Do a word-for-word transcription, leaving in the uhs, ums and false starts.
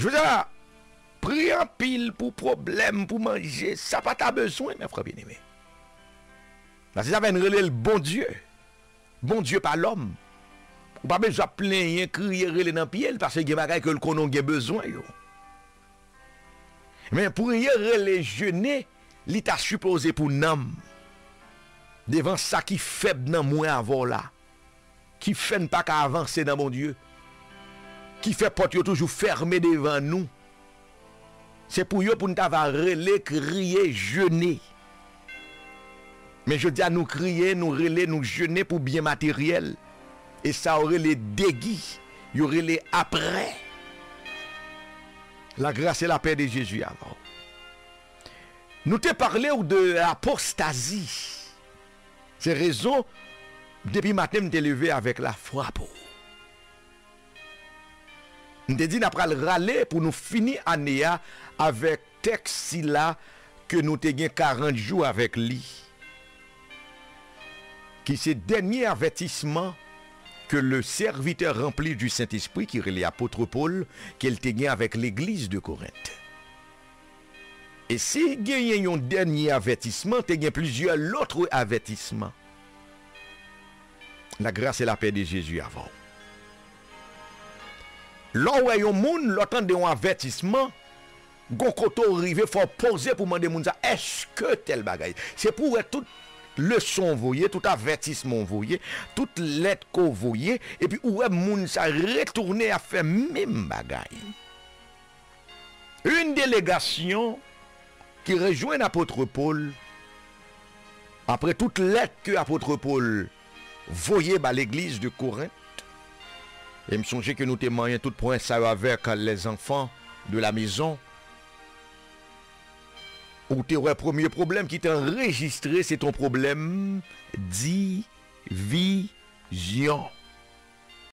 Jodi a, priye anpil pou pwoblèm, pou manje, sa pa ta bezwen, mè frè byeneme. Paske sa fè n rele l Bondye. Bondye pa lòm. Ou pa bezwen ap plenyen, kriye, rele nan pye l, paske gen bagay ke l konnen w gen bezwen yo. Men priye, rele, jene, li ta sipoze pou nanm. Devan sa ki fèb nan mwen avè w la, ki fè n pa ka avanse nan Bondye, ki fè pòt yo toujou fèmen devan nou. Se pou yo pou n ta va rele, kriye, jene. Men jodi a, nou kriye, nou rele, nou jene pou byen materyèl. E sa yo rele degi, yo rele aprè. La grâce et la paix de Jésus avè w. Nou te pale w de apostazi. Se rezon, depi maten, m te leve avèk lafrap ou. M te di n ap pral rale pou nou fini ane a avèk tèks sila ke nou te gen karant jou avèk li, ki se dènye avètisman ke le serviteur rempli du Saint-Esprit, ki rele apot Pòl, ke l te gen avèk legliz de Korent. E si genyen yon dènye avètisman, te gen plizyè lòt avètisman. La grâce et la paix de Jésus avè w. Lè w wè yon moun, lè w tande yon avètisman, gon kote w rive, fò w poze pou mande moun sa, èske tèl bagay? Se pou w wè tout leson w voye, tout avètisman w voye, tout lèt ke w voye, epi ou wè moun sa retounen ap fè menm bagay. Une délégation ki rejwenn apot Pòl, apre tout lèt ke apot Pòl voye ba legliz de Korent, e m sonje ke nou te manyen tout pwen sa yo avèk les enfants de la maison, ou te wè premye pwoblèm ki te anrejistre, se te yon pwoblèm divizyon.